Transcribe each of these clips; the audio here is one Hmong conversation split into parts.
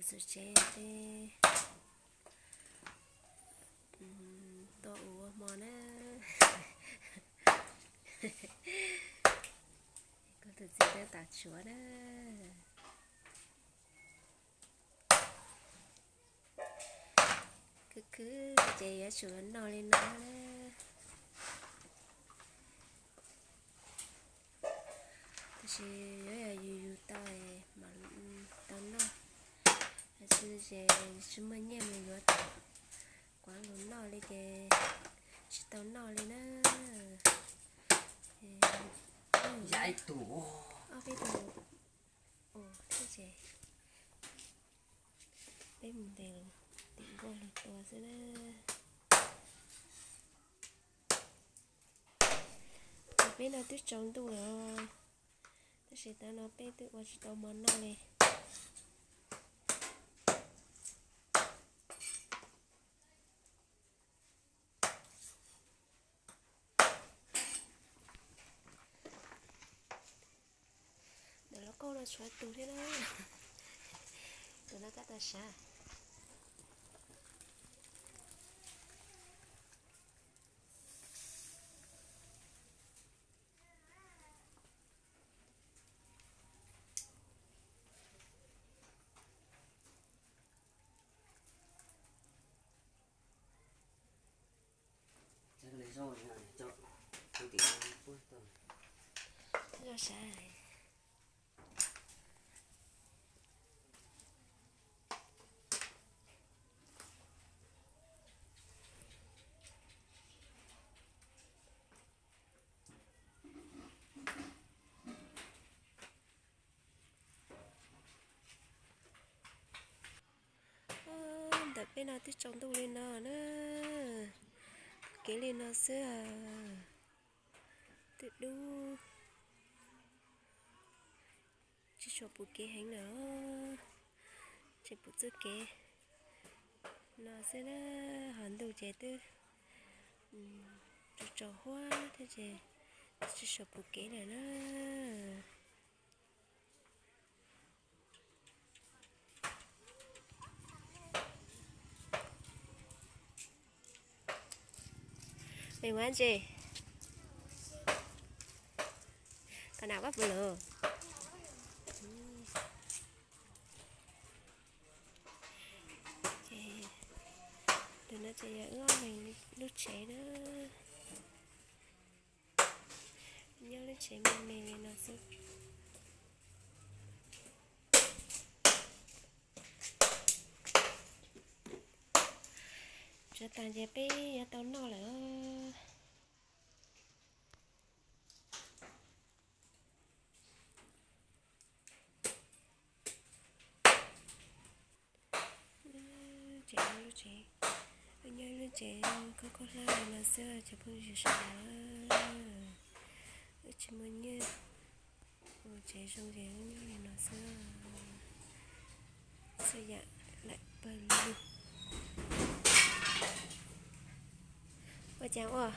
txog tsev ces tuaj ua hmo na. Kuv tus txiv tab tom tshuav na. Khwv khwv ces yuav tsum los noj li no na. Tab sis yuav yog yus yus tau mam tau noj, tab sis ces tsis muaj nyiaj mus yuav kuav los noj li ces tsis tau noj li na. Ob peb tug thiab ces peb mus ntes tim nkuaj los tua xwb na. Ces peb no twb tsaus ntuj lawm, tab sis tav no peb twb ua tsis tau hmo noj li. Ntawm lub kauj no tshuav tus thiab na. Tus no tab tom sav. Ntawm peb no twb tsaus ntuj li no na, kev li no xwb, twb dub, tsis tshua pom kev heev lawm, tseem pom txoj kev no xwb na, ho ntuj ces twb tsaus tsaus huab thiab ces tsis tshua pom kev lawm na. Mej muab ntses, koj nam pab pw lawm. Tus no ces yog wb ob leeg lub tsev na. Nyob lub tsev me me li no xwb. Tsuav tag ces peb yuav tau noj lawm. Tsev, lub tsev, nyob lub tsev koj koj hlab li no xwb cov phooj ywg sawv daws. Wb tsis muaj nyiaj ua tsev zoo ces wb nyob li no xwb. Txhua yam laim pawg lug. Ua cas ua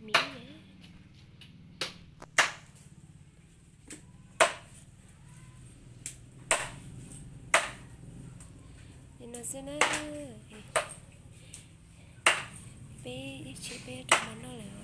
miv li no xwb na. Peb ib chim peb rau hmo noj lawm.